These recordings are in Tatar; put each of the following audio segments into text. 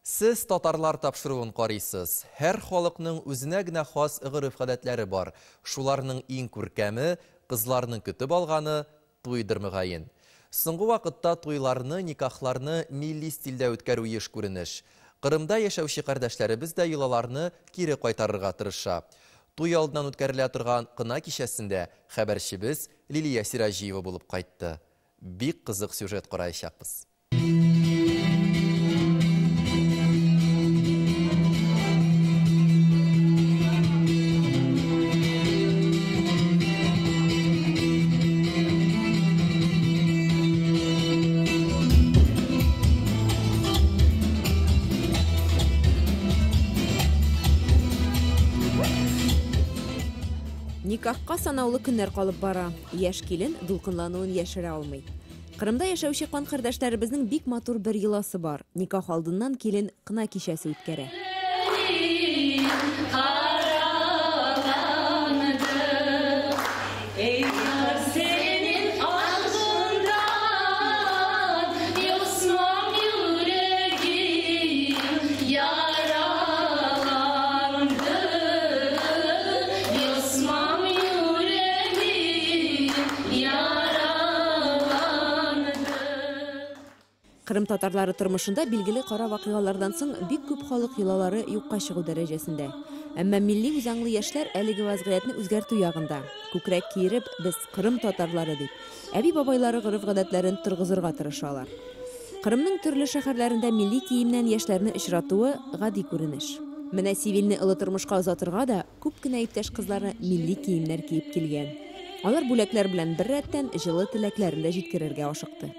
Сез татарлар тапшыруын карыйсыз. Һәр халыкның үзенә генә хас гореф-гадәтләре бар. Шуларның иң күркәме, кызларның көтеп алганы туйдыр мөгаен. Соңгы вакытта туйларны, никахларны милли стильдә үткәрү еш күренеш. Кырымда яшәүче кардәшләребез дә йолаларны кире кайтарырга тырыша. Туй алдыннан үткәрелә торган кына кичәсендә хәбәрчебез Лилия Сираҗиева булып кайтты. Бик кызык сюжет караячакбыз. Никахка санаулы көннәр калып бара. Яшь килен дулкынлануын яшерә алмый. Кырымда яшәүче кан кардәшләребезнең бик матур бер йоласы бар. Никах алдыннан килен кына кичәсе үткәрә. Кырым татарлары тормышында билгеле кара вакыйгалардан соң бик күп халык йолалары юкка чыгу дәрәҗәсендә. Әмма милли үзаңлы яшьләр әлеге вазгыятьне үзгәртү ягында. Күкрәк киереп, без Кырым татарлары дип, әби-бабайлары гореф-гадәтләрен торгызырга тырышалар. Кырымның төрле шәһәрләрендә милли киемнән яшьләрне очратуы гади күренеш. Менә Сивилне олы тормышка озатырга да күп кенә иптәш кызлары милли киемнәр киеп килгән. Алар бүләкләр белән бер рәттән җылы теләкләрен дә җиткерергә ашыкты.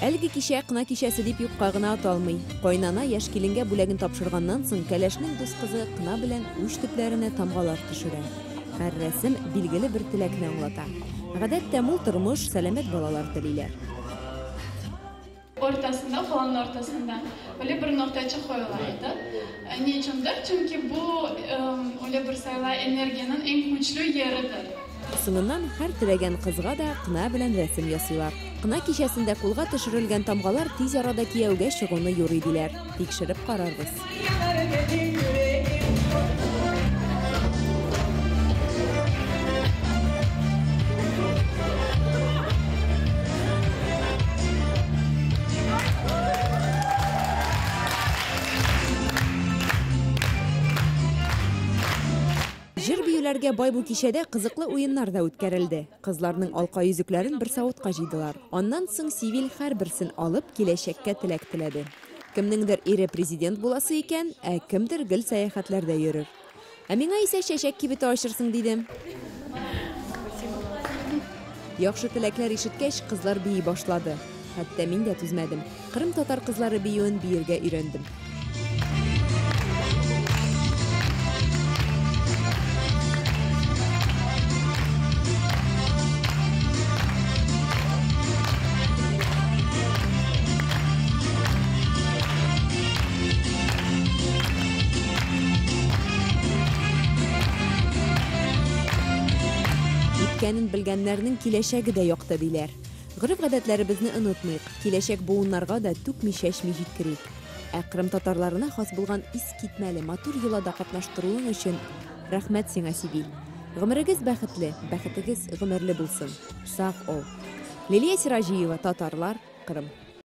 Әлеге кичә кына кичәсе дип юкка гына аталмый. Кайнана яшь киленгә бүләген тапшырганнан соң кәләшнең дус кызы кына белән уч төпләренә тамгалар төшерә. Һәр рәсем билгеле бер теләкне аңлата. Гадәттә мул тормыш, сәламәт балалар телиләр. Ortasında, falanın ortasında öyle bir noktacık qoyulaydı. Ne içindir? Çünkü bu öyle bir sayıla energiyanın en güçlü yeridir. Соңыннан һәр теләгән кызга да кына белән рәсем ясыйлар. Кына кичәсендә кулга төшерелгән тамгалар тиз арада кияүгә чыгуны юрый диләр. Тикшереп карарбыз. Җыр биюләргә бай бу кичәдә кызыклы уеннар да үткәрелде. Кызларның алка йөзекләрен бер савытка җыйдылар. Аннан соң Сивил һәрберсен алып киләчәккә теләк теләде. Кемнеңдер ире президент буласы икән, ә кемдер гел сәяхәтләрдә йөрер. Ә миңа исә чәчәк кибете ачырсың диде. Яхшы теләкләр ишеткәч, кызлар бии башлады. Хәтта мин дә түзмәдем. Кырым татар кызлары биюен биергә өйрәндем. Үткәнен белгәннәрнең киләчәге дә якты диләр. Гореф-гадәтләребезне онытмыйк, киләчәк буыннарга да түкми-чәчми җиткерик. Ә кырымтатарларына хас булган искитмәле матур йолада катнаштыруың өчен рәхмәт сиңа, Сибиль. Гомерегез бәхетле, бәхетегез гомерле булсын. Саг ол. Лилия Сираҗиева, Татарлар, Кырым.